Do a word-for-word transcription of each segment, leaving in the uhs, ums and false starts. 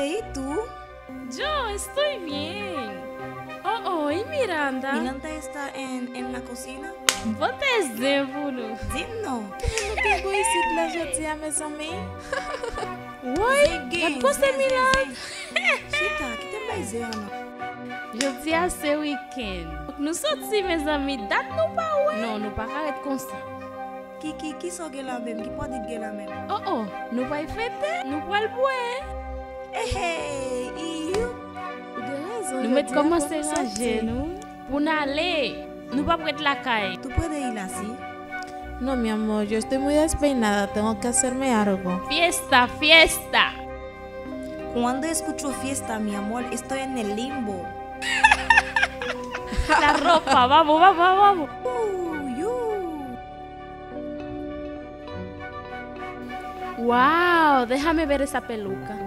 ¿Y tú? Yo estoy bien. Oh, oh, ¿y Miranda? ¿Miranda está en, en la cocina? Vou te zen pou nou. Dim non, ki moun nou gen gou isit la jodi a, mezanmi? Woy, gad panse Miranda. Chita, kite m bay zen an non. Jodi a se wikenn. Nou soti, mezanmi, dat nou pa wè. Non, nou pa ka ret konsa. Kiki, kisa w gen la menm? Ki pwodui w gen la menm? Oh, oh, nou pral fete, nou pral bwè. Ehey, iyou. Ou gen rezon, nou mèt kòmanse ranje nou. Pou n ale, nou p ap ret lakay. ¿Tú puedes ir así? No, mi amor, yo estoy muy despeinada, tengo que hacerme algo. Fiesta, fiesta. Cuando escucho fiesta, mi amor, estoy en el limbo. La ropa, vamos, vamos, vamos. Uh, you. Wow, déjame ver esa peluca.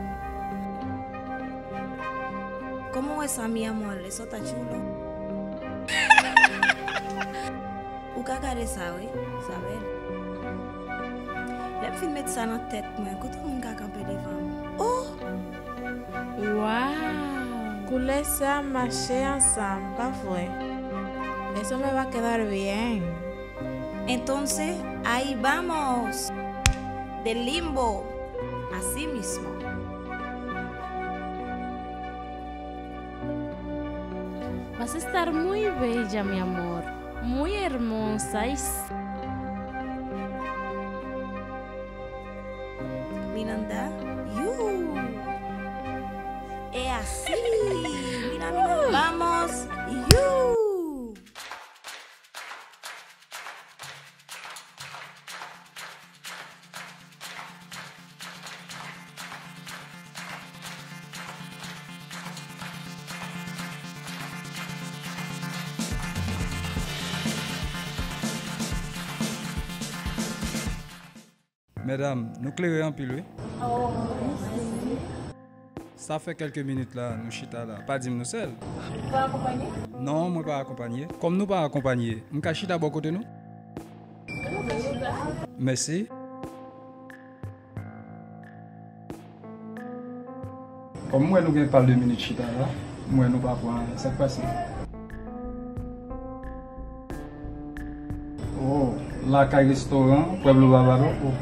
¿Cómo esa, mi amor? Eso está chulo. Ou ka gade sa, wi. Sa bèl. Lè m fin met sa nan tèt mwen, kote moun ka kanpe devan m? Oh! Wow! Koulè sa mache ansanm, pa vre? Eso me va a quedar bien. Entonces, ahí vamos. Del limbo. Así mismo. Vas a estar muy bella, mi amor. Muy hermosa. Y... Miranda, you. Es así. Mira, mira. Vamos, you. Medam, nou klere anpil, wi. Oh, mèsi. Sa fè kèlke minit la, nou chita la. Pa di m nou sèl. Ou pa akonpanye? Non, mwen pa akonpanye. Kòm nou pa akonpanye, m ka chita bò kote nou? Mèsi. Kòm m wè nou gen pal de minit chita la, m wè nou pa pran anyen. Sa k pase? Oh, Lakay Restoran, Pueblo Bárbaro. Oh.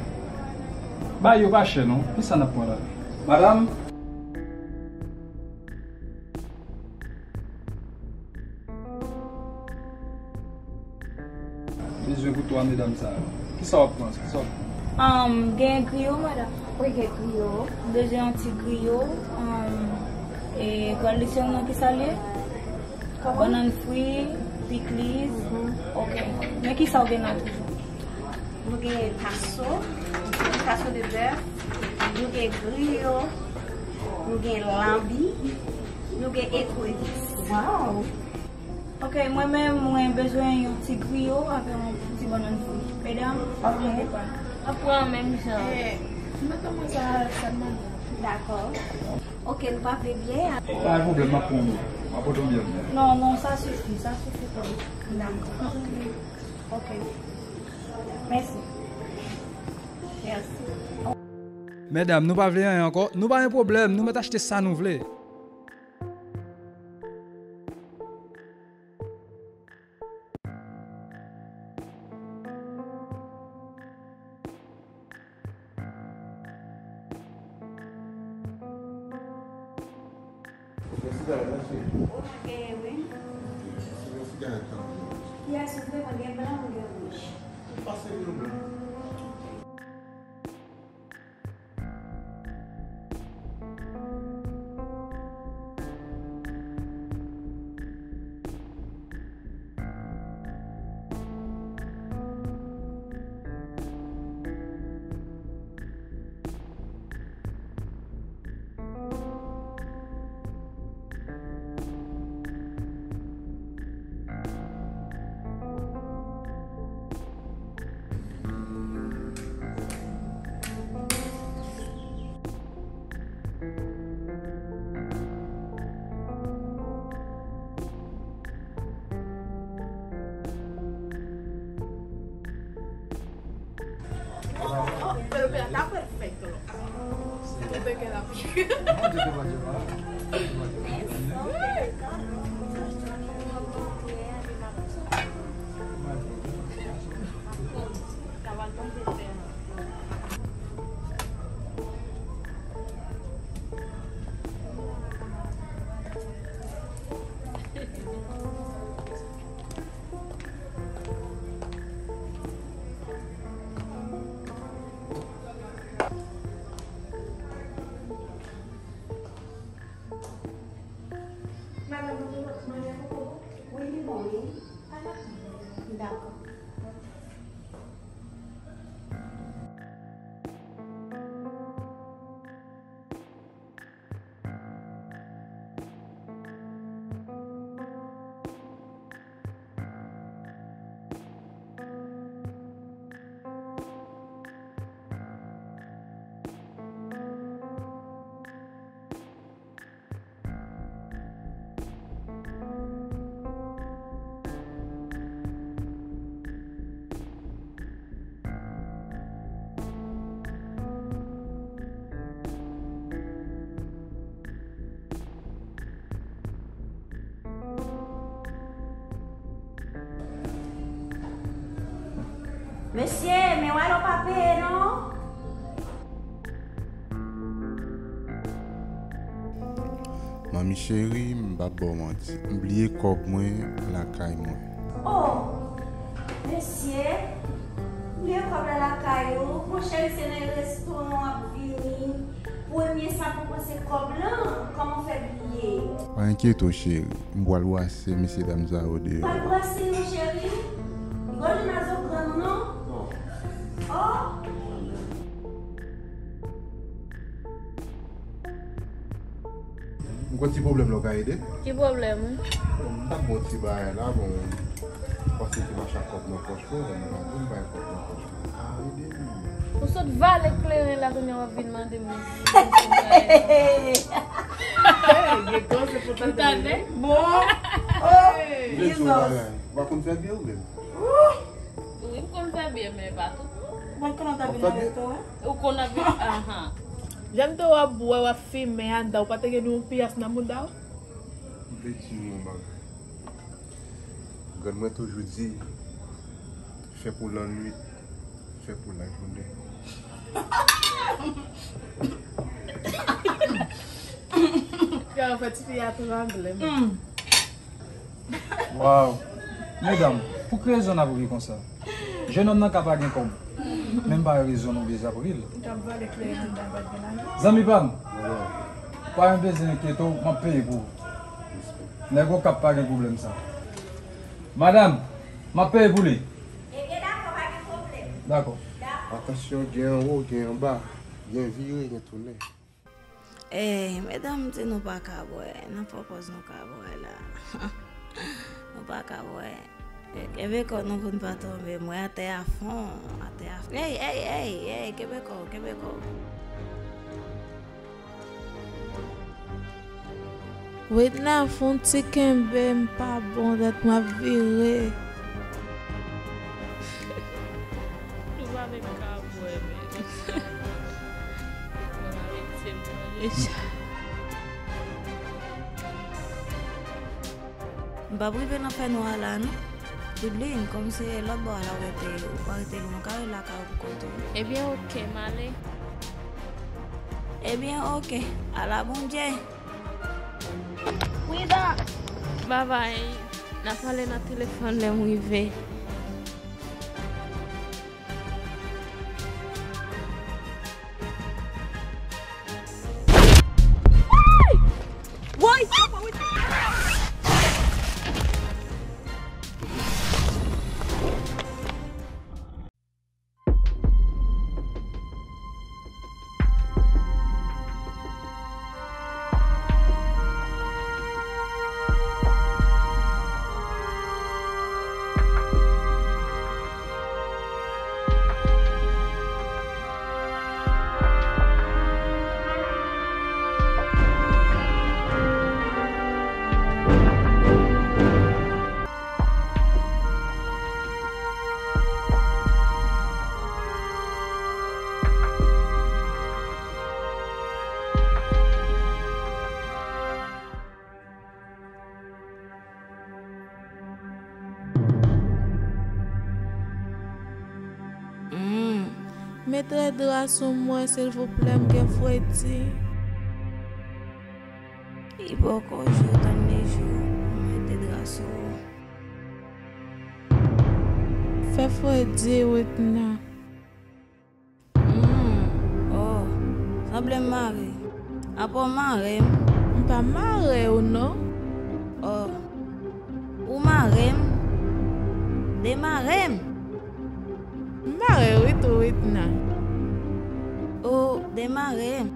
Bagay yo pa chè non. Kisa n ap pran la? Madanm? Bezwen pou twa medam sa yo. Kisa w ap pran? Kisa w ap pran? Um, gen griyo, madanm. Wi, gen griyo. Bezwen yon ti griyo. Um, e, pral lise w nan kisa l ye? Bannann fri, pikliz. Mhm. Ok. Men kisa w gen la toujou? Nou gen taso, taso de bèf, nou gen griyo, nou gen lanbi, nou gen ekrevis. Waw! Ok, mwen menm, mwen bezwen yon ti griyo avè yon ti bannann fri. Medam, ok, nou pa. Ap pran menm jan. Eh, nou mèt kòmanse a sèlman. Dakò. Ok, nou pa vle byen. Pa gen pwoblèm, m ap pran yon. M ap pote yon byen. Non, non, sa sifi, sa sifi pou ou. Dakò. Ok. Mèsi. Mèsi. Medam, nou pa vle anyen ankò? Nou pa gen pwoblèm, nou mèt achte sa nou vle. Yes, ou vle mwen gen blan, mwen gen wouj. Pase blan, blan. Mwen te depann yo la. Madanm, ou te manje koko? Wi, li bon, wi. Pa nan pwoblèm. Dakò. Mesye, men wè lè w pa peye non. Manmi cheri, m p ap ba w manti. M bliye kòb mwen lakay mwen. Oh, mesye, bliye kòb la lakay ou. Monchè, se nan restoran w ap vini. Premye sa pou panse kòb lan, kòman w fè bliye? Pa enkyete w, cheri. M pral brase mesye dam sa yo deyò. Pral brase yo, cheri? Li gon jan nazo grann ou non? Oh! M gon ti pwoblèm la, w ka ede? Ki pwoblèm ou? Bon, m t ap ba w ti bagay la, bon, m panse te mache ak kòb nan pòch mwen, men m pa vin bay kòb nan pòch mwen. A, ede m. Ou sot vale kleren la, kounye a w ap vin mande m. Hey, gen kòb se pou tande. Bon. Oh, Jesus. Ou pa konn fè byen ou menm? Wi, m konn fè byen, men pa tout moun. Ou pa konn fè byen nan restoran? Ou konn ap, ahan. Jan m te wè w ap bwè, w ap fimen anndan, ou pa te gen yon piyas nan mouda w? M te di w yon bagay. Grann mwen toujou di, fè pou lannwit, fè pou lajounen. Yo, fè tifi a trangle, men. Waw! Medam, pou ki rezon n ap ri konsa? Jennonm nan ka pa gen kòb, men m pa wè rezon nou bezwen ap ri l. Zanmi pa m, pa gen bezwen enkyete w, m ap peye pou ou. Nèg Okap pa gen pwoblèm sa. Madanm, m ap peye pou li. Ebyen, dakò, pa gen pwoblèm. Dakò. Atansyon, gen anwo, gen anba, gen vire, gen tounen. Ey, medam di nou pa ka bwè, nan fò pòz nou ka bwè la. Nou pa ka bwè. Kenbe kò nou pou n pa tonbe, mwen atè a fon, atè a fon. Ey, ey, ey, ey, kenbe kò w, kenbe kò w. Ret la, fè yon ti kenbe, m pa bon, dat m ap vire. Nou pa menm ka bwè, men. Mwen pa mete m nan deja. M p ap rive nan fè nwa a la, non. Dudeline, kòm se lòt bò a la ou rete, ou pa rete lwen, ou ka rete lakay ou pou kont ou. Ebyen, oke, m ale. Ebyen, oke. Ala Bondye. Prida! Babay. N a pale nan telefòn lè m rive. Woy! Mete dra sou mwen, silvouplè, m gen fredi. Li poko jou, tann li jou, mete dra sou ou. Fè fredi, Witna. Hmm, oh, sanble m mare. Apa w mare m? M pa mare w non. Oh, ou mare m? Demare m. M mare w wi tou, Witna. Oh, demare m.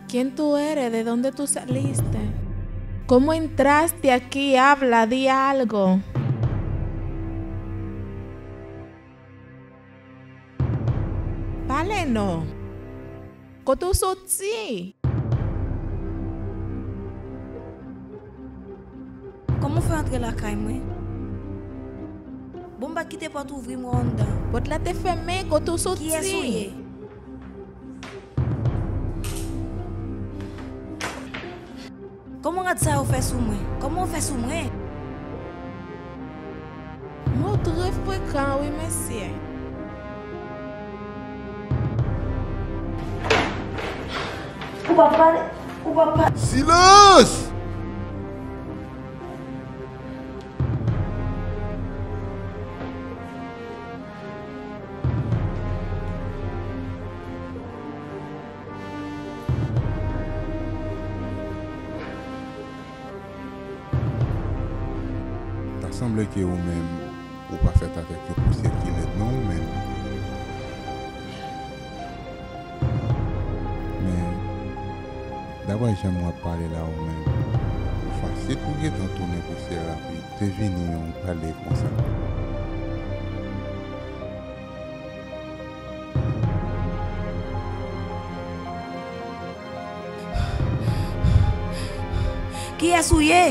¿Quién tú eres? ¿De dónde tú saliste? ¿Cómo entraste aquí? Habla, di algo. Pale non. Kote w soti? Kòman w fè antre lakay mwen? Bon, m pa kite pòt ouvri, m wè w anndan. Pòt la te fèmen, kote w soti? Kiyès ou ye? Kòman rad sa yo fè sou mwen? Kòman w fè sou mwen? Mo trè frekan wi mesye. Ou pa pale, ou pa pale. Silans! Ta sanble ke ou menm, ou pa fèt avèk yon pousyè ki lèd non ou menm. Men, daprè jan w ap pale la ou menm, ou fasil pou gentan tounen pousyè rapid. Te vini yon pale konsa. Kiyès ou ye?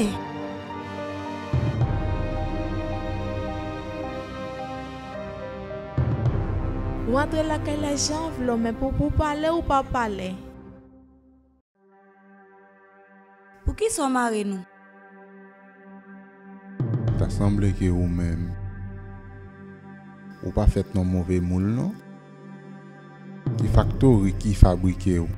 Ou antre lakay la jan w vle w, men pou, pou pale ou pa pale. Poukisa w mare nou? Ta sanble ke ou menm, ou pa fèt nan move moul non. Ki faktori ki fabrike w?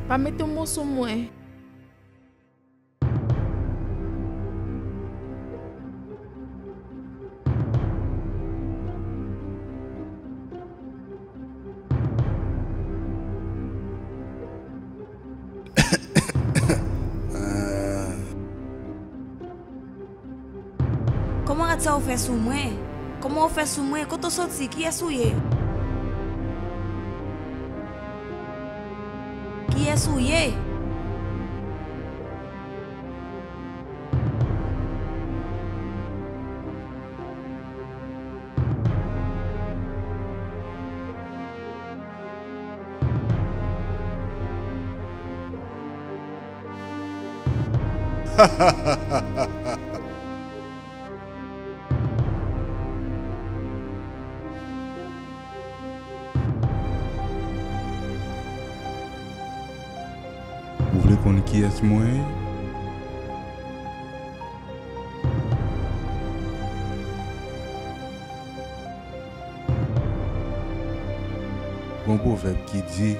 Pa mete mo sou mwen. Kòman rad sa yo fè sou mwen? Kòman yo fè sou mwen? Kote w soti? Kiyès ou ye? Kiyès ou ye? Konn kiyès mwen ye? Gon pwovèb ki di,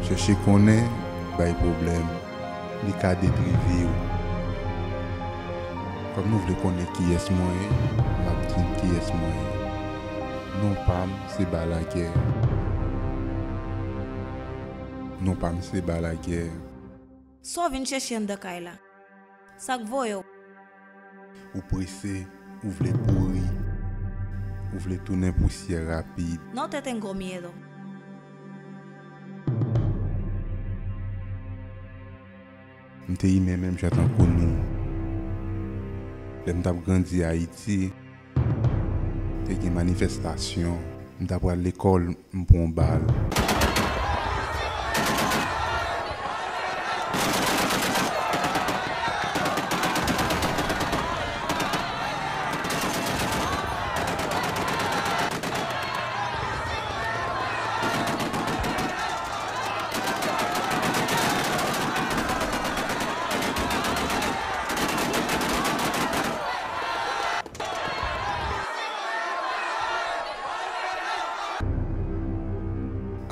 chèche konnen bay pwoblèm, li ka detwi vi w. Kòm nou vle konnen kiyès mwen ye, m ap di n kiyès mwen ye. Non pa m se Balagè. Non pa m se Balagè. Sa w vin chèche anndan kay la? Sa k voye w? Ou prese, ou vle pouri, ou vle tounen pousyè rapid. No te tengo miedo. M te imen menm jan tankou nou. Lè m t ap grandi Ayiti, te gen manifestasyon. M ta pral lekòl, m pran bal.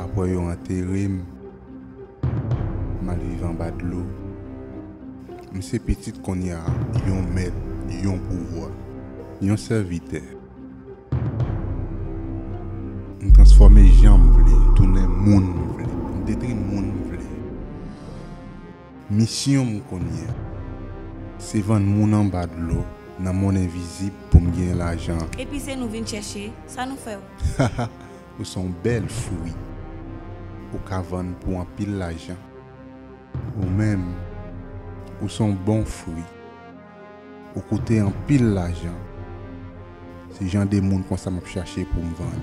Apre yo antere m, m al viv anba dlo. M se pitit kounye a yon mèt, yon pouvwa, yon sèvitè. M transfòme jan m vle, tounen moun m vle, m detwi moun m vle. Misyon m kounye a, se vann moun anba dlo nan mond envizib pou m gen lajan. Epi se nou vin chèche, sa nou fè w? Ou se yon bèl fwi. Ou ka vann pou anpil lajan. Ou menm, ou se yon bon fwi. Ou koute anpil lajan. Se jan de moun konsa m ap chache pou m vann.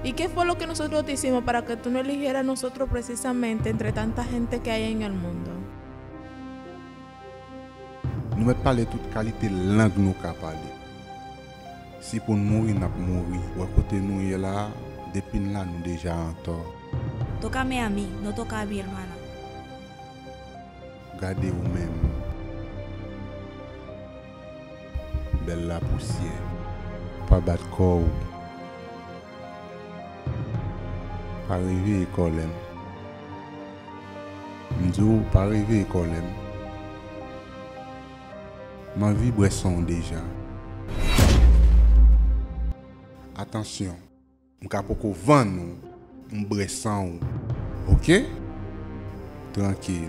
¿Y qué fue lo que nosotros hicimos para que tú no eligieras a nosotros precisamente entre tanta gente que hay en el mundo? Nou mèt pale tout kalite lang nou ka pale. Si pou n mouri, n ap mouri. Wè kote nou ye la a, depi n la, nou deja antò. Toca mi a mí, no toca a mi hermana. Gade w menm. Bèl lapousyè. Pa bat kò w. Pa reveye kòlè m. M di w, pa reveye kòlè m. M anvi bwè san w deja. Atansyon. M ka poko vann ou, m bwè san ou. Oke? Trankil.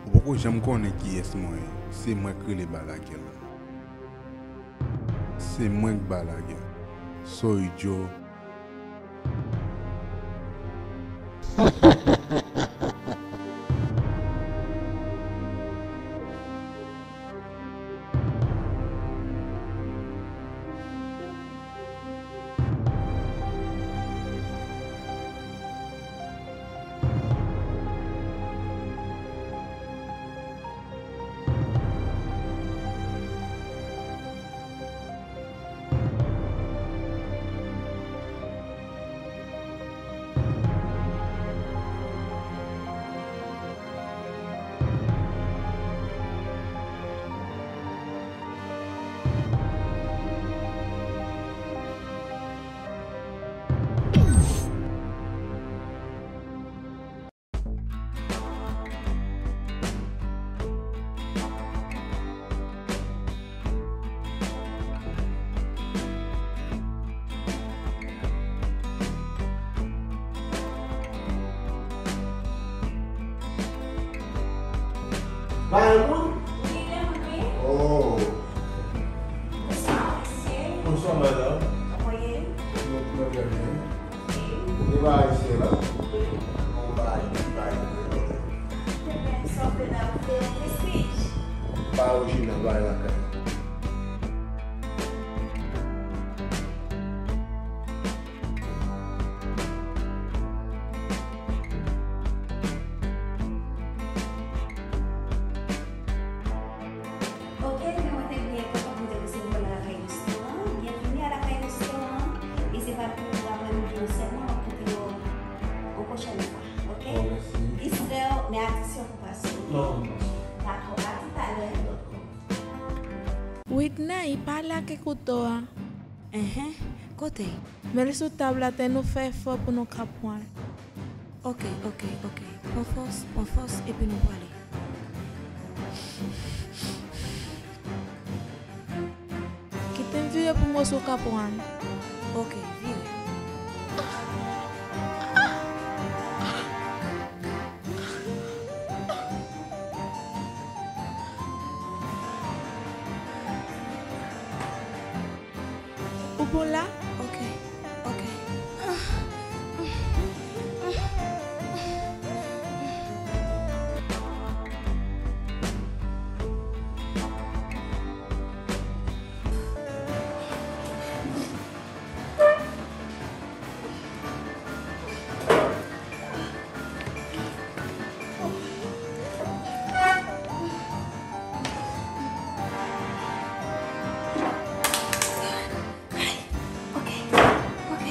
Ou poko janm konnen kiyès mwen ye. Se mwen k rele Balagè la. Se mwen k Balagè. Soy yo. Bay moun? Wi, lè moun wi. Oh. Bonswa, mesye. Bonswa, madanm. Kòman ye? Nou, nou trè byen. Ou te pa ayisyen la? Ou pa ayisyen, pa ayisyen. Sa w fè la, ou fè yon prestij. Pa orijinal, bay lakay. Ok, men mwen te byen kontan pou m te Pale ak kouto a. Enhen, kote? Men l sou tab la, tann nou fè efò pou nou ka pran l. Ok, ok, ok. Pran fòs, pran fòs, epi nou prale. Kite m vire pou m wè si w ka pran l. Ok, vire. Ou bon la? Ok, ok. Ok, ok, ok,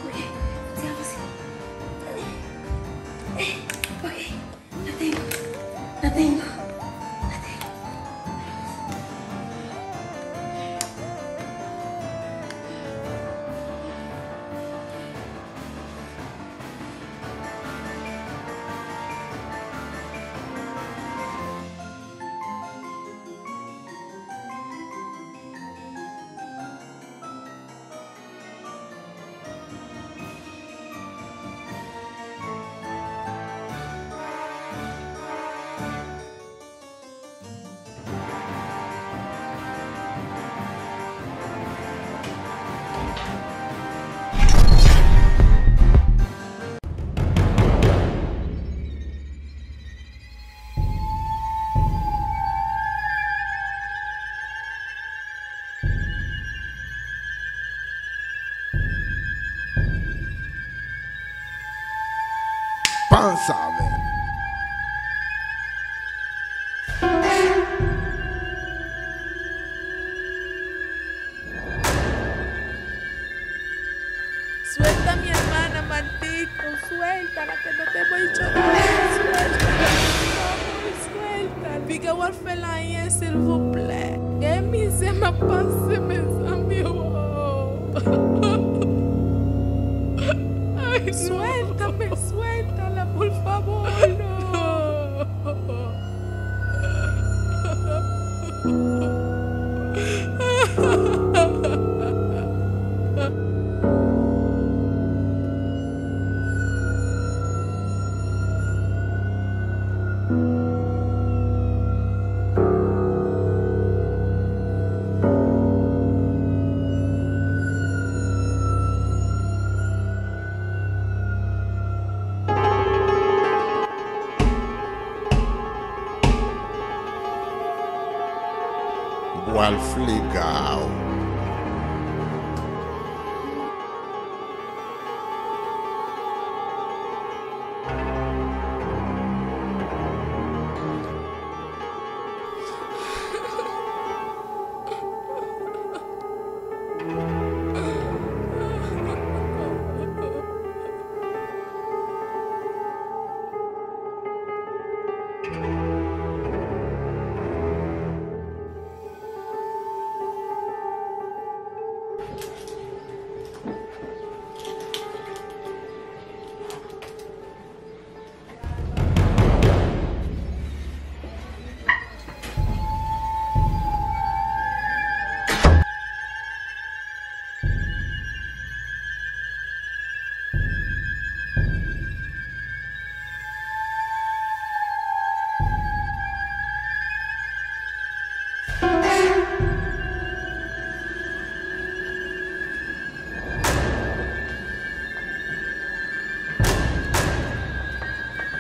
ok, ti avanse. Ok. Nothing. Nothing. Nothing. Panse avè m. Suelta mi hermana, maldito. Suelta la que no te voy a llorar. Suelta, por favor, suelta. Piga w ap fè l anyen, silvouplè. Gen mizè m ap pase, mezanmi, oh. Ay, suéltame, suéltala, por favor, no. Bwal flega w.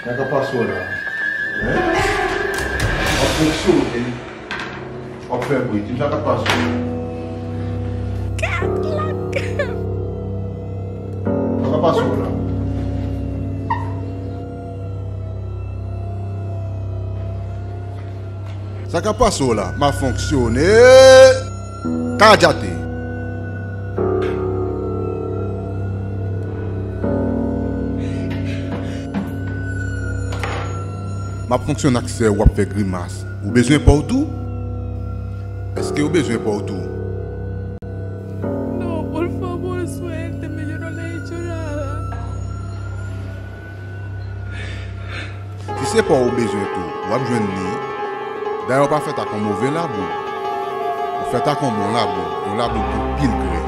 Sa k ap pase w la? Hein? W ap fonksyone, w ap fè bri. Di m sa k ap pase w. Kat lak! Sa k ap pase w la? Sa k ap pase w la? M ap fonksyone. Kajate. M ap fonksyone ak sè w, w ap fè grimas. Ou bezwen pa w tou? Te ou bezwen pa w tou. No, por favor, suélteme, yo no le he hecho nada. Si se pa w ou bezwen tou, w ap jwenn li. Dayè, w pa fèt ak yon move labou. Ou fèt ak yon bon labou, yon labou k gen pil grès.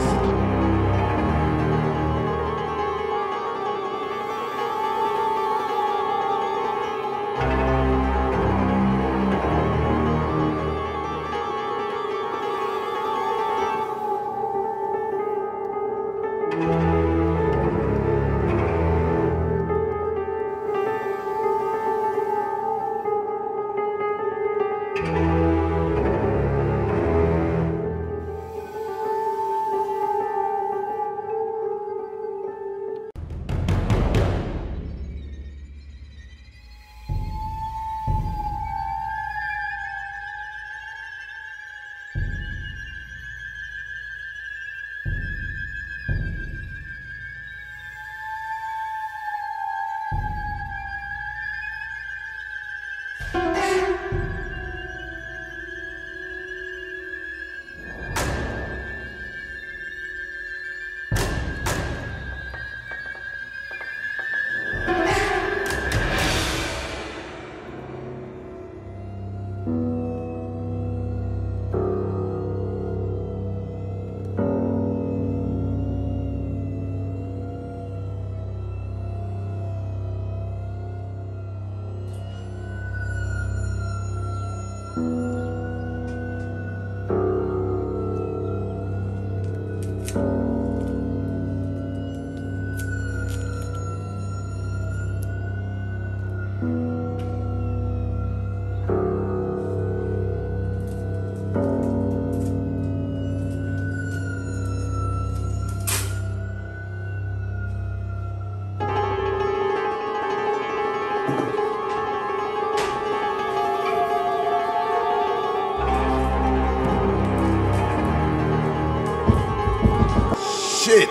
Shit!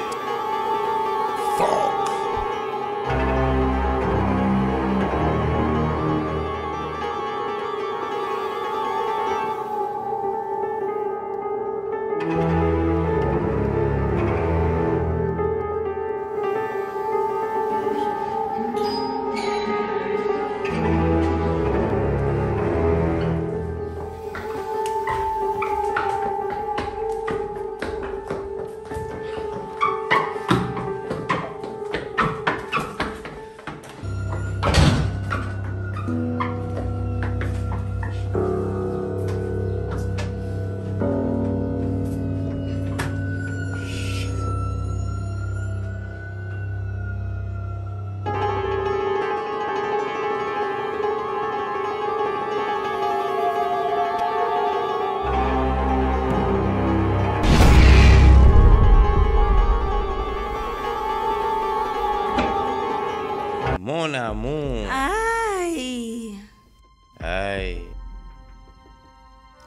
Fuck! Mon amour. Ay. Ay.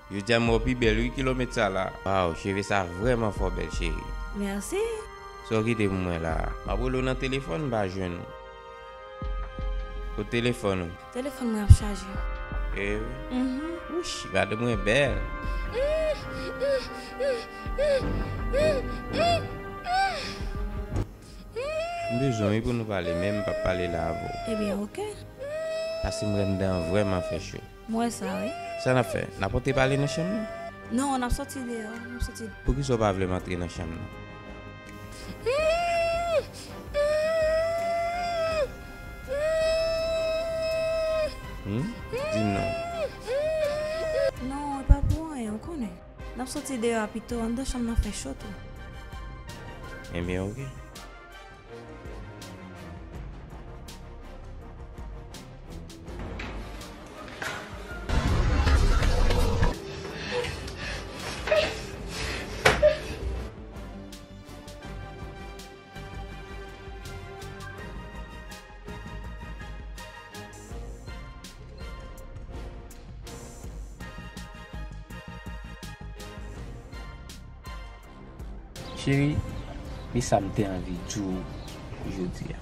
Jodi a m wè w pi bèl wi, kilomèt sa la. Waw, cheve sa vrèman fè w bèl, cheri. Mèsi. Sa w kite pou mwen la? M ap rele w nan telefòn, m pa jwenn ou. Kot telefòn ou? Telefòn mwen ap chaje. E wi? Mhm. Wouch, madanm mwen bèl. M bezwen wi pou nou pale, men m p ap pale la avè w. Ebyen, oke. Paske m wè anndan an vrèman fè cho. M wè sa, wi. Sa n ap fè? N ap antre pale nan chanm nan? Non, n ap sòti deyò, n ap sòti. Poukisa w pa vle m antre nan chanm nan? Hmm? Di m non. Non, e pa pou anyen, ou konnen. N ap sòti deyò a pito, anndan chanm nan fè cho tou. Ebyen, oke. Cheri, men sa m te anvi di w jodi a.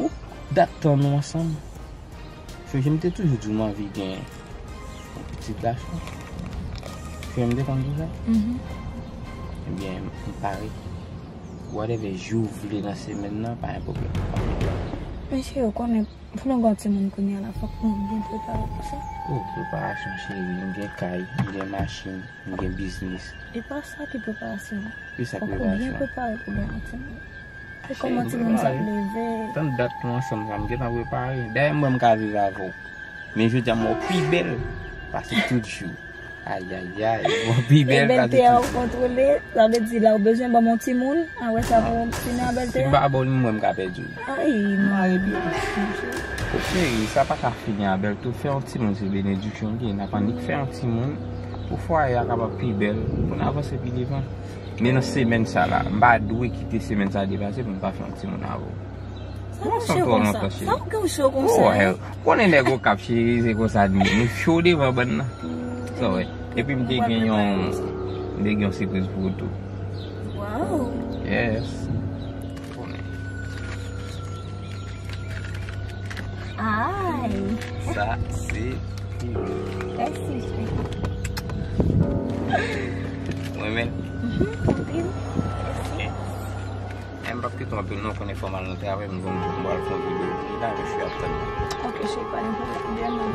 Ou dat tan nou ansanm. Sonje m te toujou di w m anvi gen yon pitit gason. M te konn pou sa? Mhm. Ebyen, m pare. Whatever jou w vle nan semèn nan, pa gen pwoblèm. Men cheri, ou konnen, pou nou gen yon timoun kounye a la, fòk nou byen prepare pou sa. Oh, preparasyon, cheri, m gen kay, m gen machin, m gen biznis. E pa sa ki preparasyon an. Ki sa ki preparasyon an? Fòk ou byen prepare pou gen yon timoun. E kòman timoun sa ap leve? Tann dat nou ansanm sa, m gentan prepare. Dayè, m wè m ka viv avè w. Men jodi a, m wè w pi bèl pase tout jou. Ayayay, m wè w pi bèl pase tout jou. E bèlte a w kontwole, sa vle di la ou bezwen ban m yon timoun, apre sa pou w fini a bèlte a? Si m pa ba w li, m wè m ka pèdi w. Ay, non. Cheri, sa pa ka fini a bèlte w. Fè yon timoun se benediksyon l ye. N ap annik fè yon timoun pou fwaye a kapab pi bèl, pou n avanse pi devan. Men nan semèn sa la, m pa dwe kite semèn sa depase pou m pa fè yon timoun avè w. Sa w cho konsa? Sa w cho konsa? Oh, hell. Konnen nèg Okap, cheri, se konsa n ye. Nou cho devan bann nan. Sa w wè. Epi m te gen yon, m te gen yon sipriz pou ou tou. Wow. Yes. Ay. Sa se pou ou. Mèsi, cheri. Mwen menm. Mhm, anpil. Mèsi. E m p ap kite w anpil non, konnen fò m al nan travay, m gon jou m pral fè yon videyo. Li la, je suis ap tann. Ok, cheri, pa gen pwoblèm, byen menm.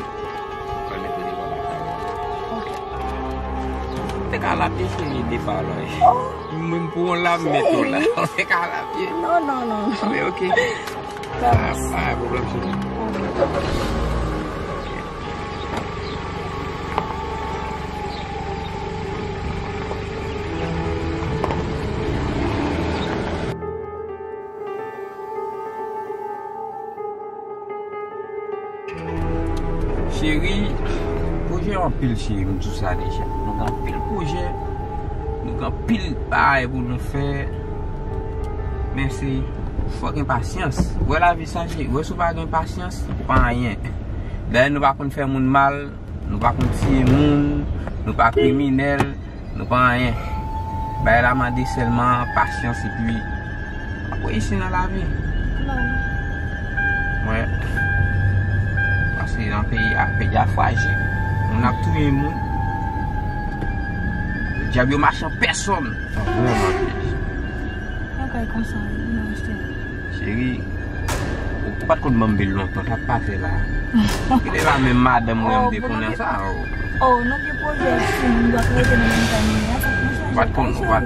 Pral mete devan lakay la. Ok. Te ka lapye, cheri, depa la. Oh. Mwen pou yon la m met ou la. Cheri. Te ka lapye. Non, non, non, non. Men ok. Pa gen pwoblèm, cheri. Cheri, pwojè anpil, cheri, m di w sa deja. Nou gen anpil pwojè, nou gen anpil bagay pou nou fè. Men se, fò gen pasyans. Ou wè lavi sa, cheri, ou wè si w pa gen pasyans, ou pa anyen. Dayè, nou pa konn fè moun mal, nou pa konn tiye moun, nou pa kriminèl, nou pa anyen. Bagay la mande sèlman pasyans epi w ap reyisi nan lavi. Mwen, paske nan peyi a, peyi a frajil. Moun ap touye moun. Dyab yo mache an pèsòn. Vrèman pye. Bagay konsa, non, cheri. Cheri, ou, ou pa t konn ban m bil lontan, sa k pase la? Kite la, menm madanm mwen, m te konnen sa. Oh, nou gen pwojè, si nou dwe rete nan menm kay nou ye a, fòk nou chanje kay, cheri. Ou pa t konn, ou pa t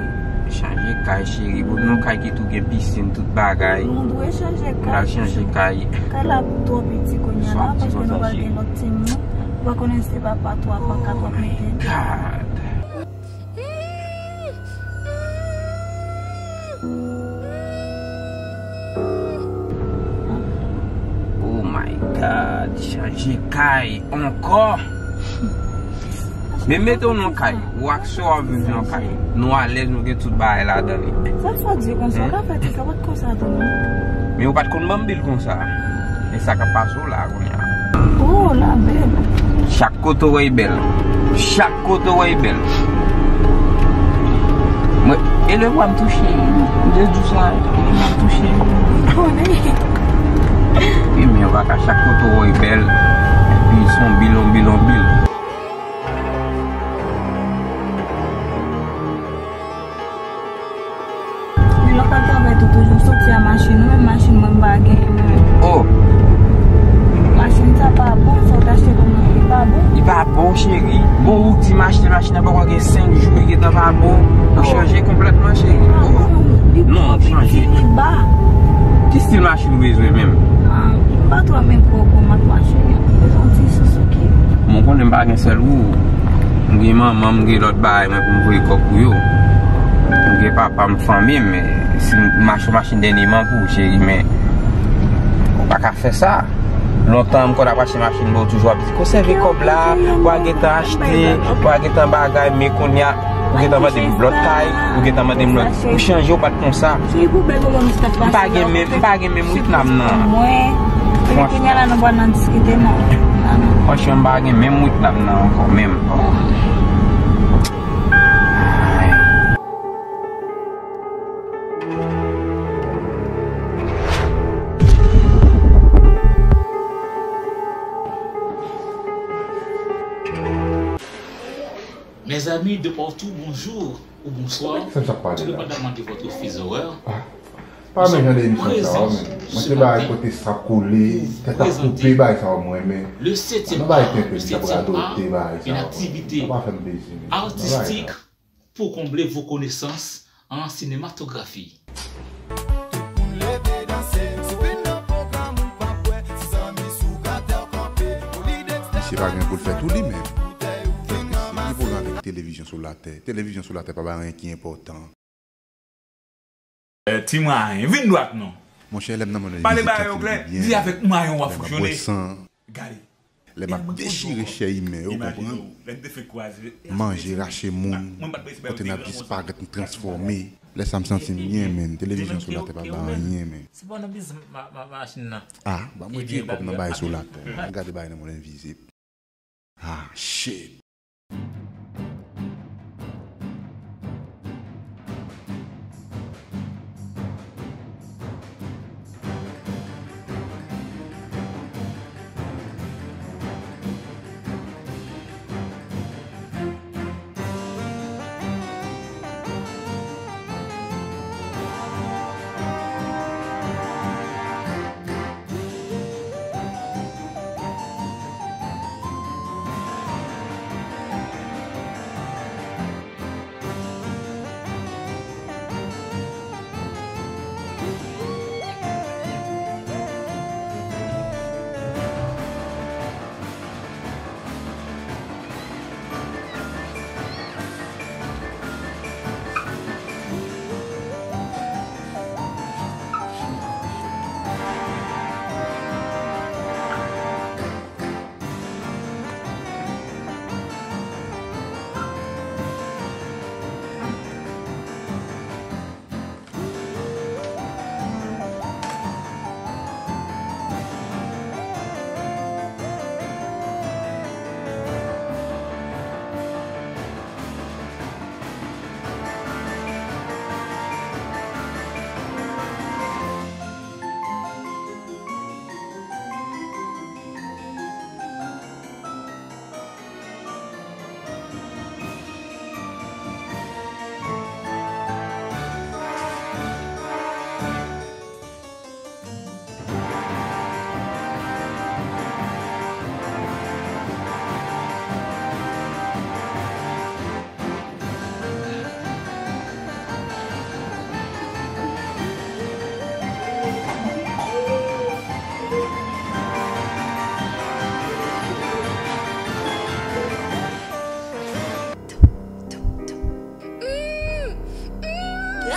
chanje kay, cheri. Bon, nou kay ki tou gen pisin, tout bagay. Nou dwe chanje kay. Pral chanje kay. Kay la twò piti kounye a la, paske nou pral gen lòt timoun. Ou pa konnen se papa twa, papa kat w ap mete. Oh my God. Oh my God, chanje kay ankò. Men mete w nan kay, ou ak sè w ap viv nan kay. Nou alèz, nou gen tout bagay ladan li. Sa k fè w di konsa? Ou ka fè ti sa, w pa t konsa tou non. Men ou pa t konn ban m bil konsa. E sa k ap pase w la kounye a. Oh, la bèl. Chak kote w wè bèl. Chak kote w wè bèl. Mwen, e lè vwa m touche. M te di w sa, e lè vwa m touche. Konnen. Wi, men yo pa ka chak kote w wè bèl. Epi se yon bil, yon bil, yon bil. Men lè w pral travay tou, toujou soti a machin ou, menm machin mwen m pa gen menm. Oh. Machin sa pa bon, sa w t achte pou mwen, li pa bon. Li pa bon, cheri. Bon, ou di m achte machin nan, poko gen senk jou, li gentan pa bon. Ou chanje konplètman, cheri. Oh. Non, chanje. Li ba. Ki stil machin ou bezwen menm? Ah, m pa twò renmen gwo gwo mak machin yo. M bezwen yon ti Suzuki. Bon, konnen m pa gen sèl ou. M gen manman m, m gen lòt bagay mwen pou m voye kòb pou yo. M gen papa m, fanmi m, si m achte yon machin dènyeman pou ou, cheri, men ou pa ka fè sa. Lontan m konn ap achte machin, men ou toujou ap di, konsève kòb la, w a gentan achte, w a gentan bagay, men kounye a, ou gentan mande m lòt kay, ou gentan mande m lòt, ou chanje, ou pa t konsa. M pa gen menm, m pa gen menm ritm nan. Mwen, epi kounye a la, nou pral nan diskite, non. Franchman, m pa gen menm ritm nan ankò, menm. Men Mes amis de partout, bonjour ou bonsoir. Tout dépendamment de votre fuseau horaire. Ah. Pa renmen jan de emisyon sa yo, men. Mwen se bay kote sa kole, tèt ap koupe, bay sa yo mwen renmen. Ann bay tenten, sa pou radote, bay sa yo. Sa pa fè m plezi, men. Artistique pour combler vos connaissances en cinématographie. Misye pa gen pou l fè tou li menm. Kèlke si li pou l avèk televizyon sou latè. Televizyon sou latè pa bay anyen ki enpòtan. Eh, ti mwayen, vin dwat non. Monchè, lè m nan mwen, pale bagay yo klè, di avèk mwayen w ap fonksyone. Gade. Lè m ap dechire chè imen, ou konprann? Manje rache moun, kote n ap disparèt, n transfòme. Lè sa m santi m byen, men. Televizyon sou latè pa ba anyen, men. Se pa nan biznis machin nan. Ah, ba mwen retire kòb nan bagay sou latè. Gade bagay nan mond envizib. Ah, shit.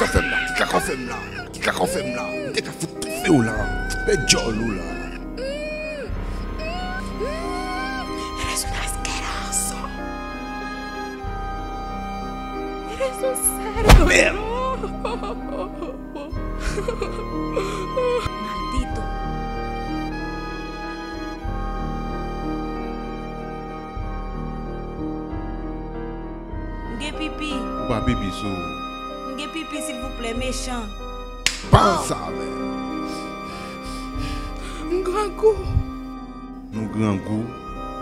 Sa fè m la, ki kaka w fè m la, ki kaka w fè m la, m te ka fout toufe w la, fè djòl ou la. Eres un asqueroso. Eres un cerdo. Merde. Maldito. M gen pipi. Ou pa pipi sou ou. M gen pipi, silvouplè, mechan. Panse avè m. M grangou. Nou grangou,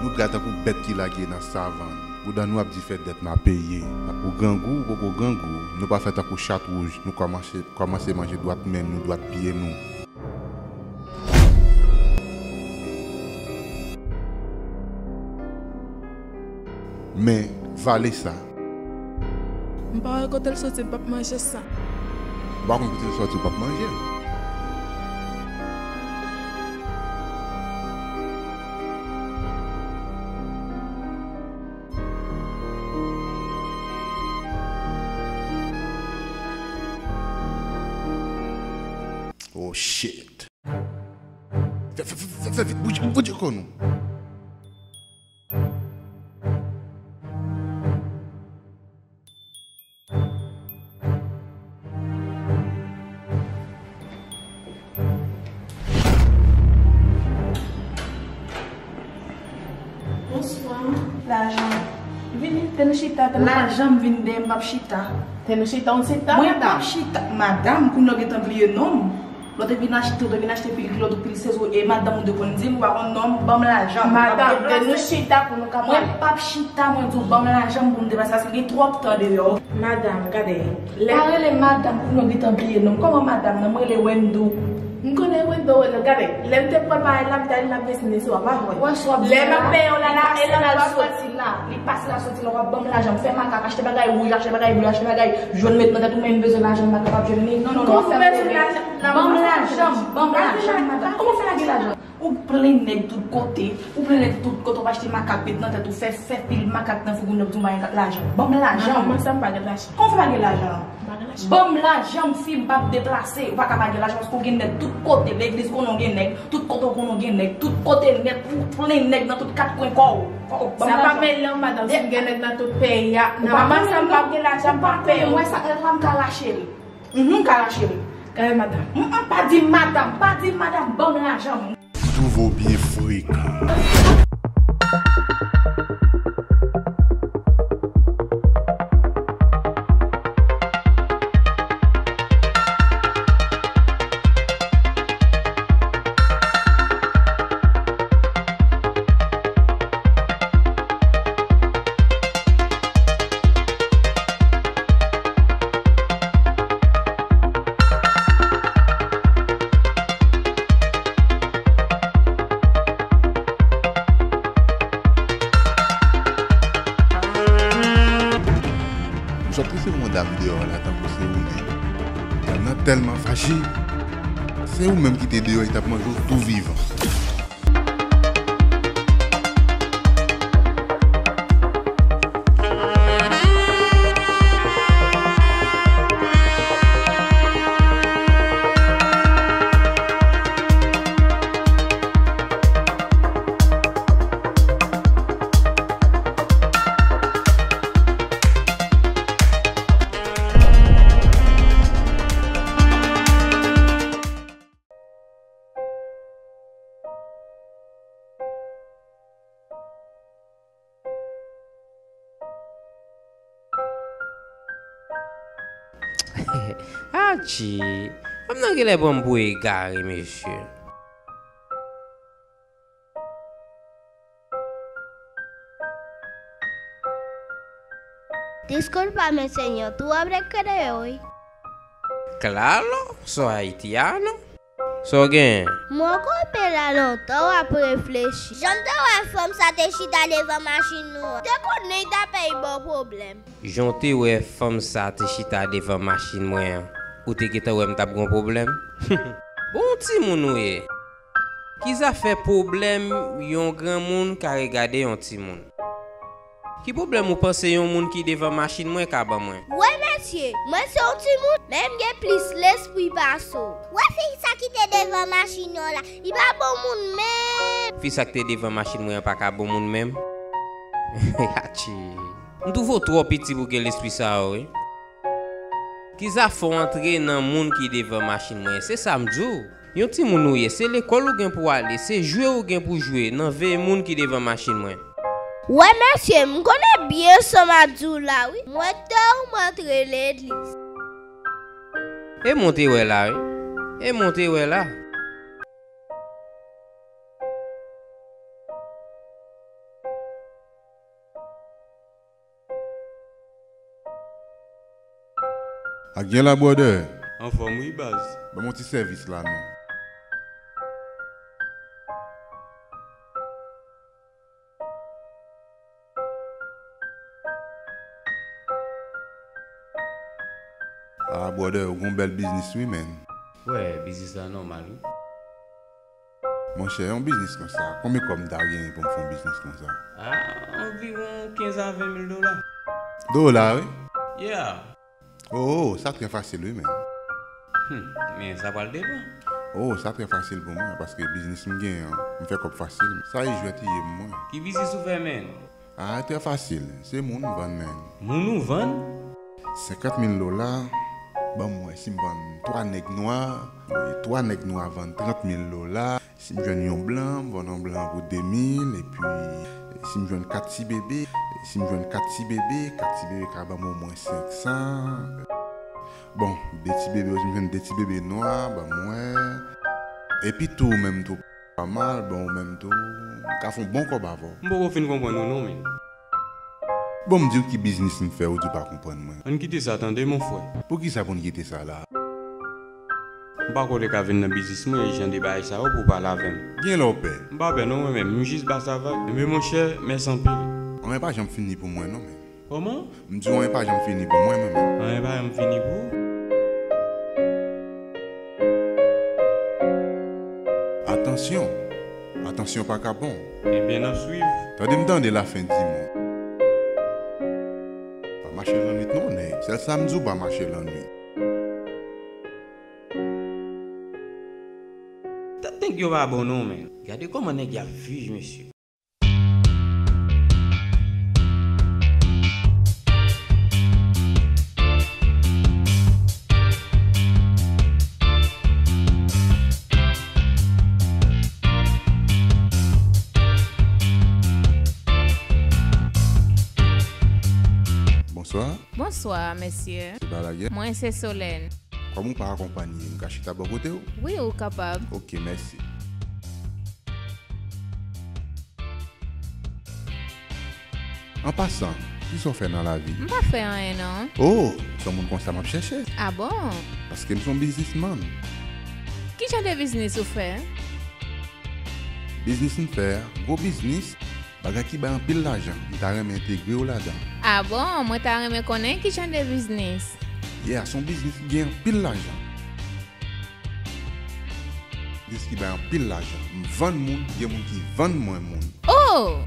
nou gra tankou bèt ki lage nan savann. Bouda nou ap di fè dèt n a peye. Ou grangou, ou poko grangou, nou pa fè tankou chat wouj, nou kòmanse, kòmanse manje dwat men nou, dwat pye nou. Men, vale sa. M pa wè kote l soti, m p ap manje sa. M pa konn kote l soti, w p ap manje l. Oh shit. Fè, fè, fè, fè, fè vit, bouje, bouje kò nou. Bonswa. Lajan. Vini, te nou chita, te nou pa janm vin dèyè m, m p ap chita. Te nou chita, on chita, mwen p ap chita. Madam, kounye a w gentan bliye non m. Lè w te vin achte, w te vin achte pil kilòt ou pil sèz ou, e madanm ou te konn di m, ou pa konn non m, ban m lajan m. Madanm, lè nou chita pou nou ka pale. Mwen p ap chita, mwen di w ban m lajan m pou m deplase, paske gen twòp tan deyò. Madanm, gade. Pa rele madanm pou nou gentan bliye non m. Kòman madanm nan? M rele Wendo. M konnen Wendo, Wendo. Gade, lè m te pran bagay la, m t al nan pisine swa, pa vre? Wè, swa. Lè m ap peye w la, la, e la, la, soti la. Li pase la, soti la, w ap ban m lajan m. Fè makak, achte bagay wouj, achte bagay ble, achte bagay jòn, met nan tèt ou, men m bezwen lajan m, m pa kapab jwenn li. Non, non, non, w ap fè m rele. Ban m lajan m, ban m lajan m, madanm. Kòman w fè lage lajan? Ou plen nèg tout kote, ou plen nèg tout kote, w ap achte makak, met nan tèt ou, fè, fè pil makak nan figi w, nèg di w m pa gen lajan. Ban m lajan m. Manman sa m pa gen lajan. Kòman w fè pa gen lajan? M pa gen lajan. Ban m lajan m, fi, m p ap deplase. Ou pa ka pa gen lajan paske w gen nèg tout kote. Legliz konnen w gen nèg, tout kote w konnen w gen nèg, tout kote nèt, ou plen nèg nan tout kat kwen kò w. Fò w ban m lajan. Sa pa mele w, madanm, si m gen nèg nan tout peyi a. Nan moman sa m p ap gen lajan, m p ap peye w. Ou pa konnen, m wè sa, lè m ka lache l. Mhm, m ka lache l. Gade madanm. Mm, mm, pa di m madanm, pa di m madanm, ban m lajan m. M twouve w byen frekan. M sot resevwa yon dam deyò la tankou se ou menm. Dam nan tèlman fache. Se ou menm ki te deyò, li t ap manje w tou vivan. Atchi! Fanm nan genlè pran m pou egare, mesye. Disculpame, señor, tú hablas creol? Claro, soy haitiano. Sa w genyen? Mwen kanpe la lontan, w ap reflechi. Jan m te wè fanm sa te chita devan machin nou an, te konnen l t ap bay pwoblèm. Jan w te wè fanm sa te chita devan machin mwen an, ou te gentan wè m t ap gen pwoblèm? Bon timoun ou ye. Ki zafè pwoblèm yon granmoun ka regade yon timoun? Ki pwoblèm ou panse yon moun ki devan machin mwen ka ban mwen? Wè mesye, mwen se yon timoun, men m gen plis lespri pase w. Wè fi sa ki te devan machin yo la, li pa bon moun menm. Fi sa ki te devan machin mwen an pa ka bon moun menm? Atchi. M twouve w twò piti pou gen lespri sa yo, wi. Ki zafè w antre nan moun ki devan machin mwen? Se sa m di w. Yon timoun ou ye, se lekòl ou gen pou w ale, se jwe ou gen pou jwe nan veye moun ki devan machin mwen. Wè mesye, m konnen byen sa m ap di w la wi. Mwen te ou m antre legliz. E mwen te wè la wi. E mwen te wè la. Ak gen la, brother? Anfòm wi, baz. Ban m yon ti sèvis la non. Ah, brother, ou gon bèl biznis wi, man. Wè, biznis la nòmal wi. Monchè, yon biznis konsa, konbyen kòb m ta genyen pou m fè yon biznis konsa? Ah, anviwon kenz a ven mil dola. Dola, wi? Yeah. Oh, oh, sa trè fasil, wi, men. Hmm, men sa pral depann. Oh, sa trè fasil pou mwen, paske biznis m genyen an, m fè kòb fasil. Sa e jwèt li ye pou mwen. Ki biznis ou fè, men? Ah, trè fasil. Se moun m vann, men. Moun ou vann? Senkant mil dola. Ban m wè si m vann twa nèg nwa. Twa nèg nwa vann trant mil dola. Si m jwenn yon blan, m vann yon blan pou de mil. Epi, si m jwenn kat ti bebe, si m jwenn kat ti bebe, kat ti bebe ka ban m omwen senk san. Bon, de ti bebe, si m jwenn de ti bebe nwa, ban m wè. Epi tou, ou menm tou, pa mal, bon, ou menm tou, m ka fè yon bon kòb avè w. M poko fin konprann ou non, men. Bon, m di w ki biznis m fè, ou di w pa konprann mwen. Ann kite sa tande, mon frè. Poukisa pou n kite sa la? M pa kwè w te ka vin nan biznis mwen e jan de bagay sa yo pou w pale avè m. Gen lè w pè. M pa pè non, mwen menm, m jis ba sa vag. Enben, monchè, mèsi anpil. Anyen pa janm fini pou mwen non, men. Kòman? M di w anyen pa janm fini pou mwen, mwen menm. Anyen pa janm fini pou ou? Atansyon! Atansyon pa ka bon. Ebyen, n ap swiv. Tande m tande lafen di mwen. Pa mache lannwit non, nèg. Sèl sa m di w, pa mache lannwit. Tèt nèg yo pa bon non, men. Gade kòman nèg y ap viv, mesye. Bonswa. Bonswa, mesye. Se pa lagè? Mwen se Solène. Kòm ou pa akonpanye, m ka chita bò kote w? Wi, ou kapab. Ok, mèsi. An pasan, kisa w fè nan lavi? M pa fè anyen, non. Oh, se yon moun konsa m ap chèche. Ah bon? Paske m se yon biznismann. Ki jan de biznis ou fè? Biznis m fè a, gwo biznis, bagay ki bay anpil lajan. M ta renmen entegre w ladan. Ah bon? Mwen ta renmen konnen ki jan de biznis. Yeah, se yon biznis ki gen anpil lajan. Biznis ki bay anpil lajan. M vann moun, gen moun ki vann mwen moun. Oh!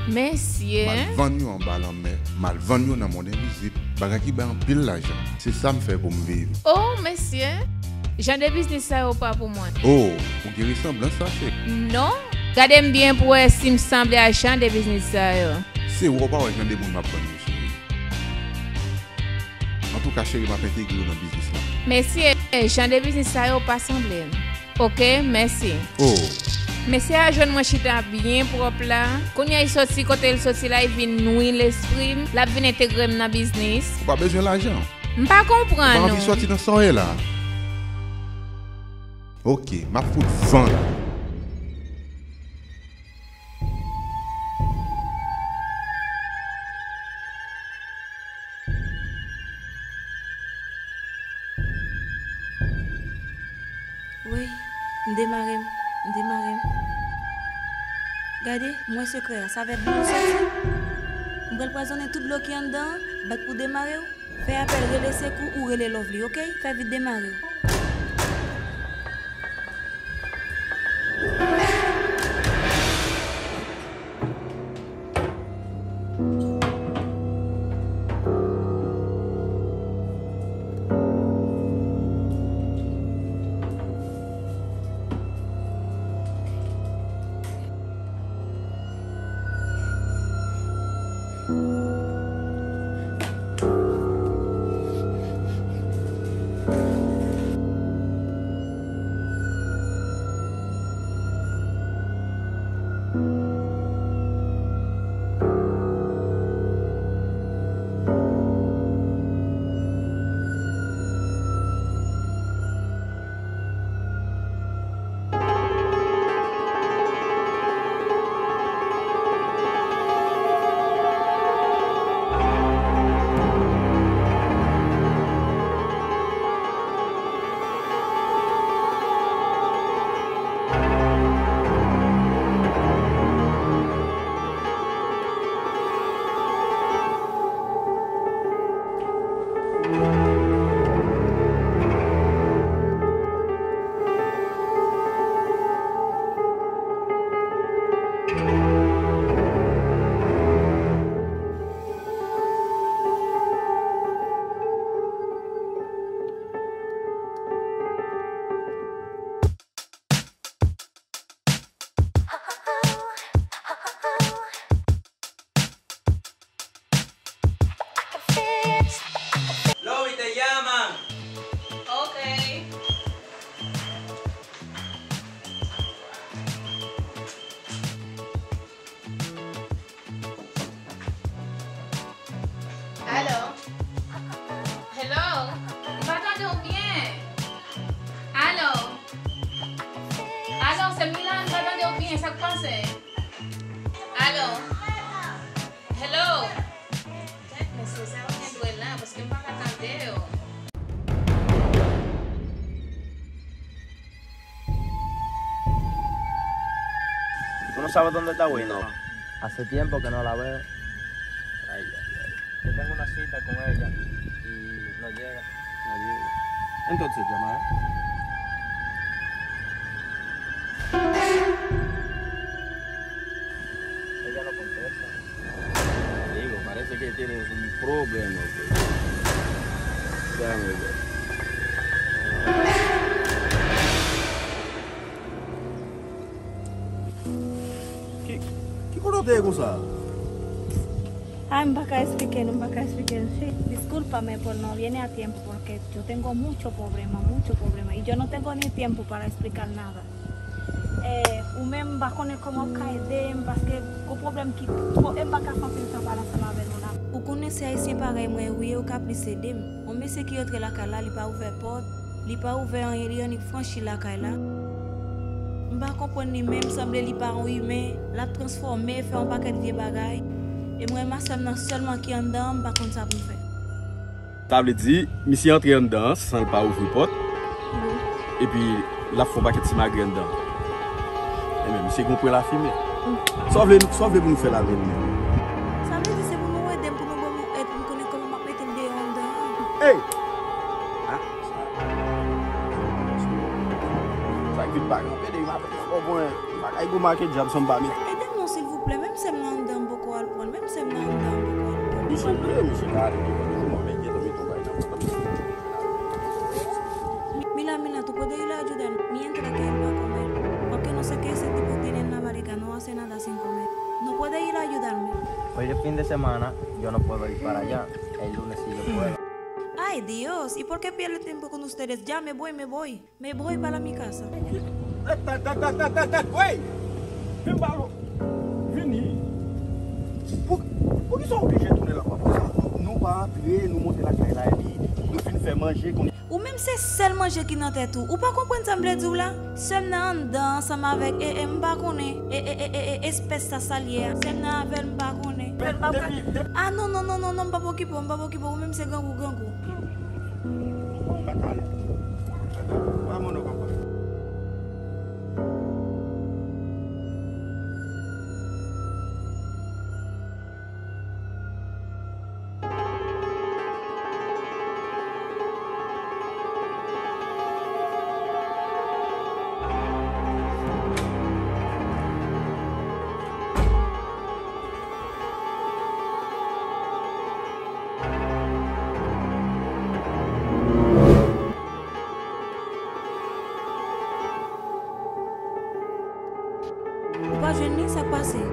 Mesye! M al vann yo anba lanmè, m al vann yo nan mond envizib, bagay ki bay anpil lajan. Se sa m fè pou m viv. Oh, mesye! Jan de biznis sa yo pa pou mwen. Oh, ou gen resanblans sa, cheri. Non. Gade m byen pou wè si m sanble a jan de biznis sa yo. Se wè w pa wè jan de moun m ap vann yo, cheri. Antouka, cheri, m ap entegre w nan biznis la. Mesye, jan de biznis sa yo pa sanble m. Ok, mèsi. Oh. Mesye a jwenn mwen chita byen pwòp la. Kounye a, li soti kote l soti la, li vin nwi lespri m. L ap vin entegre m nan biznis. Ou pa bezwen lajan. M pa konprann ou. Ou pa anvi sòti nan sa w ye la. Ok, m ap fout van la. Wi, m demare m, m demare m. Gade, m wè sekrè a, sa fè boup soti. M pral pwazonnen tout dlo ki anndan an, bat pou demare w. Fè apèl rele sekou ou rele Lovely, ok? Fè vit demare w. Sa k pase? Alo? Hello? Kèt mesye sa yo gen dwe la, paske m pa ka tande yo. Tú no sabes dónde está Wayne? No. Hace tiempo que no la veo. Ay, ay, ay. Yo tengo una cita con ella y no llega. No llega. Entonces, llamaré. Ella no contesta. Digo, parece que tiene un problema, pues. Déjame ver. Ki, ki kote w te ye konsa? Ay, m pa ka esplike nou, m pa ka esplike nou. Sí, discúlpame por no viene a tiempo, porque yo tengo mucho problema, mucho problema. Y yo no tengo ni tiempo para explicar nada. Eh, ou menm, m pa konnen kòman w ka ede m, paske gon pwoblèm ki twò, e m pa ka fè anpil tan pale ansanm avè nou la. Ou konnen se ayisyen parèy mwen ou ye, ou ka plis ede m. Yon mesye ki rantre lakay la, li pa ouvè pòt, li pa ouvè anyen, li annik franchi lakay la. M pa konprann li menm, sanble li pa yon imen, l ap transfòme, fè yon pakèt vye bagay. E mwen, ma sè m nan sèlman ki anndan an, m pa konn sa pou m fè. Sa vle di, misye antre anndan an san l pa ouvri pòt, epi l ap fè yon pakèt simagri anndan an. Enben, misye gon pwen lafimen. Sa w vle, sa w vle pou nou fè la menm? Sa vle di se pou nou ede m, pou nou ban m yon èd, pou m konnen kòman m ap mete l deyò anndan an. Ey! Ah, sa k vin pa kanpe de, m ap fè yon bagay gwo make dyab san m pa met. Ede m non, silvouplè, menm sè m nan anndan m poko al pran l, menm sè m nan anndan m poko al pran l. Misye vle, misye ka ale devan nou, mwen, men gentan mete yon bagay nan pòt la. Mi, mi la, mi la, tú puedes ir a ayudarme mientras que él va a comer, porque no sé qué ese tipo tiene en la barriga, no hace nada sin comer. No puede ir a ayudarme. Hoy es fin de semana, yo no puedo ir para allá. El lunes sí yo puedo. Ay, Dios, ¿y por qué pierde tiempo con ustedes? Ya me voy, me voy. Me voy para mi casa. Dat, dat, dat, dat, dat, dat, dat, wey! Vin ba lo. Vini. Pou, poukisa w oblije tounen lakay konsa? Nou pa antre, nou monte lakay la, epi nou fin fè manje, konnen. Ou menm se sèl manje ki nan tèt ou. Ou pa konprann sa m vle di w la? Sè m nan anndan ansanm avèk, e, e, m pa konnen, e, e, e, e, e, espès sa sa l ye a. Sè m nan avè l, m pa konnen. Depi, depi. Ah, non, non, non, non, non, m p ap okipe w, m p ap okipe w. Ou menm se grangou, grangou. Ou pa jwenn li, sa k pase?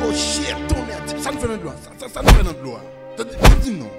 Oh shit, tonnè! Sa n fè nan dlo a? Sa, sa, sa n fè nan dlo a? Tande, tande di m non.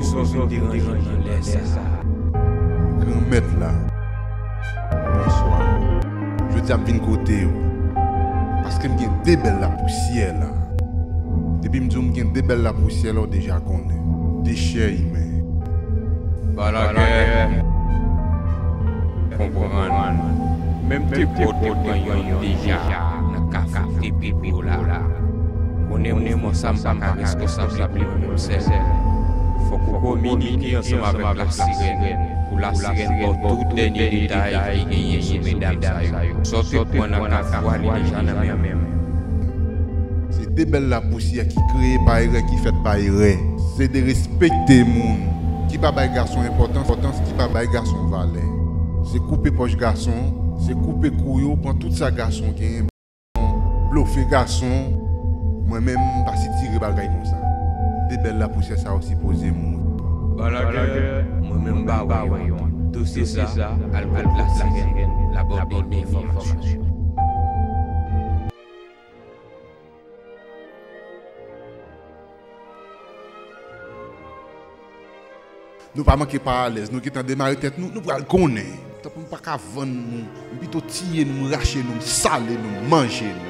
Sa w vin deranje m nan lè sa a. Granmèt la, bonswa. Jodi a m vin kote w. Paske m gen de bèl lapousyè la. Depi m di w m gen de bèl lapousyè la, w deja konnen. De chè imen. Balagè. Konprann. Menm te pòte pran youn deja nan kafou te pipi w la. Konnen mouvman sa m pa ka reskonsab li pou mwen menm sèl. Fòk ou kominike ansanm avèk lasirèn pou lasirèn ba w tout dènye detay ki genyen sou medam sa yo. Sa w te pran nan kafou a, li deja nan men m. Se de bèl lapousyè ki kreye pa erè, ki fèt pa erè. Se derespekte moun, ki pa bay gason enpòtans, enpòtans, ki pa bay gason valè. Se koupe pòch gason, se koupe kou yo, pran tout sa gason genyen, blofe gason. Mwen menm, m pa sitire bagay konsa. De bèl lapousyè sa yo sipoze mouri. Balagè, mwen menm m ba w rayon. Dosye sa, al kot lasirèn, l ap ba w de enfòmasyon. Nou pa manke pa alèz, nou gentan demare tèt nou, nou pral konnen. Tanpri m pa ka vann nou, m pito tiye nou, m rache nou, m sale nou, m manje nou.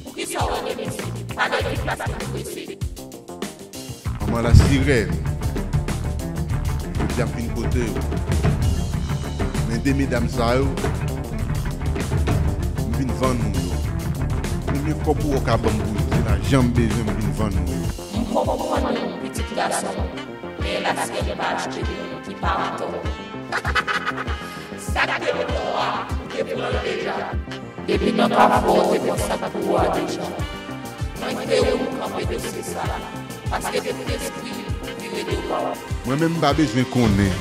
Poukisa w rele m isit? Pale vit paske m prese. Manman lasirèn, jodi a m vin kote w. Men de medam sa yo, m vin vann ou yo. Premye kòb ou wè w ka ban m pou yo, se lajan m bezwen, m vin vann ou yo. M poko konprann pitit gason, men lasirèn pa achte li, ki pa antò. Sa k te antò a, ou te pran l deja. Depi nan kafou a, ou te pran sa k pou ou a deja. Mwen kite ou kanpe dosye sa a, paske te kout espri vire do pa w. Mwen menm m pa bezwen konnen.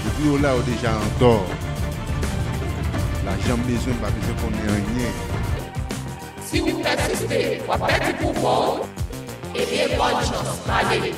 Depi yo la, yo deja antò. Lajan m bezwen, m pa bezwen konnen anyen. Si ou pèsiste, w ap pèdi pouvwa w. Ebyen, bòn chans, m ale.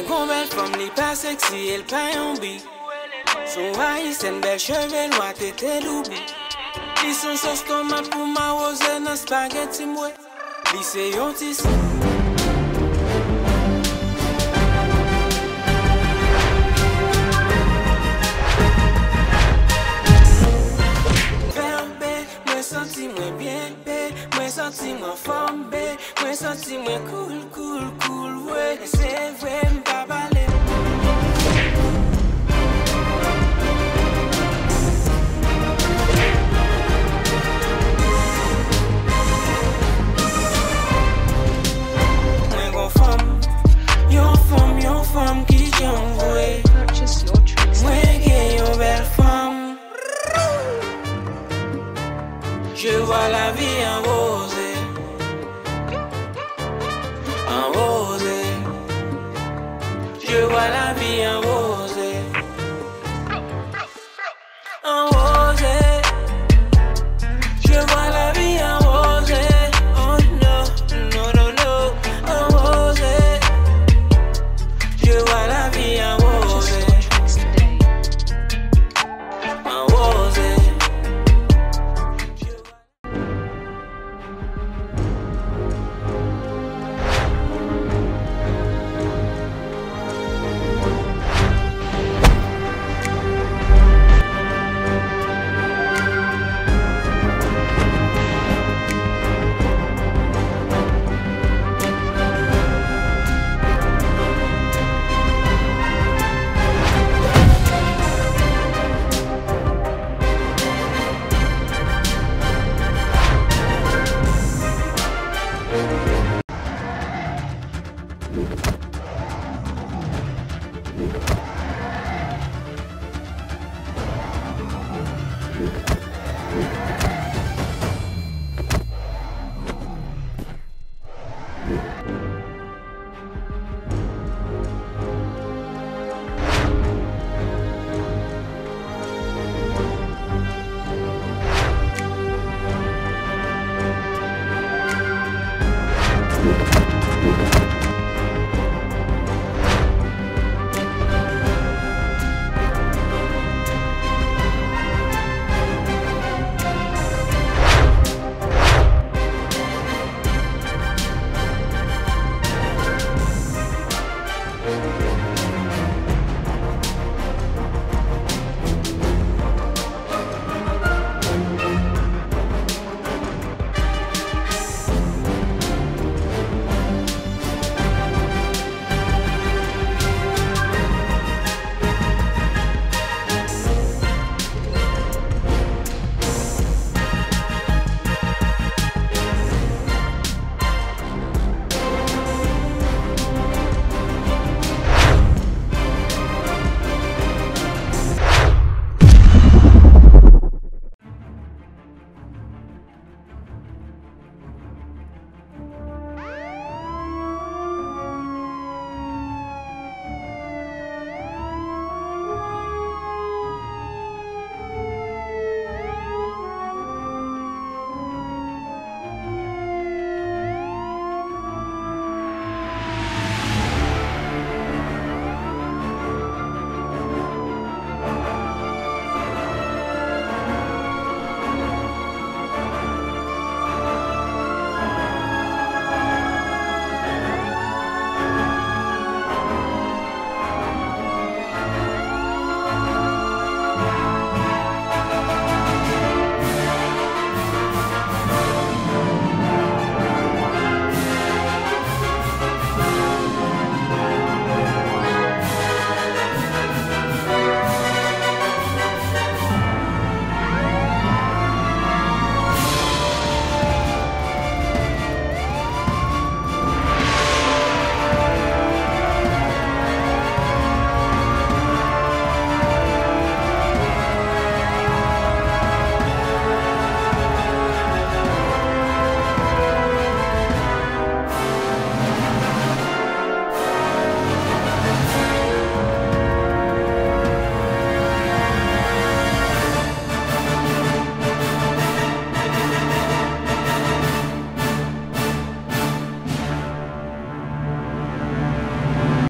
Gon bèl fanm, li pa seksi, el pa yon bi. Son ayisyèn, bèl cheve nwa, tete doubi. Li son sòs tomat pou m awoze nan spaghetti mwen. Li se yon ti s- Vèbe, mwen santi mwen byen be, mwen santi mwen anfòm be, mwen santi mwen cool, cool, cool, we. Se vre, m pa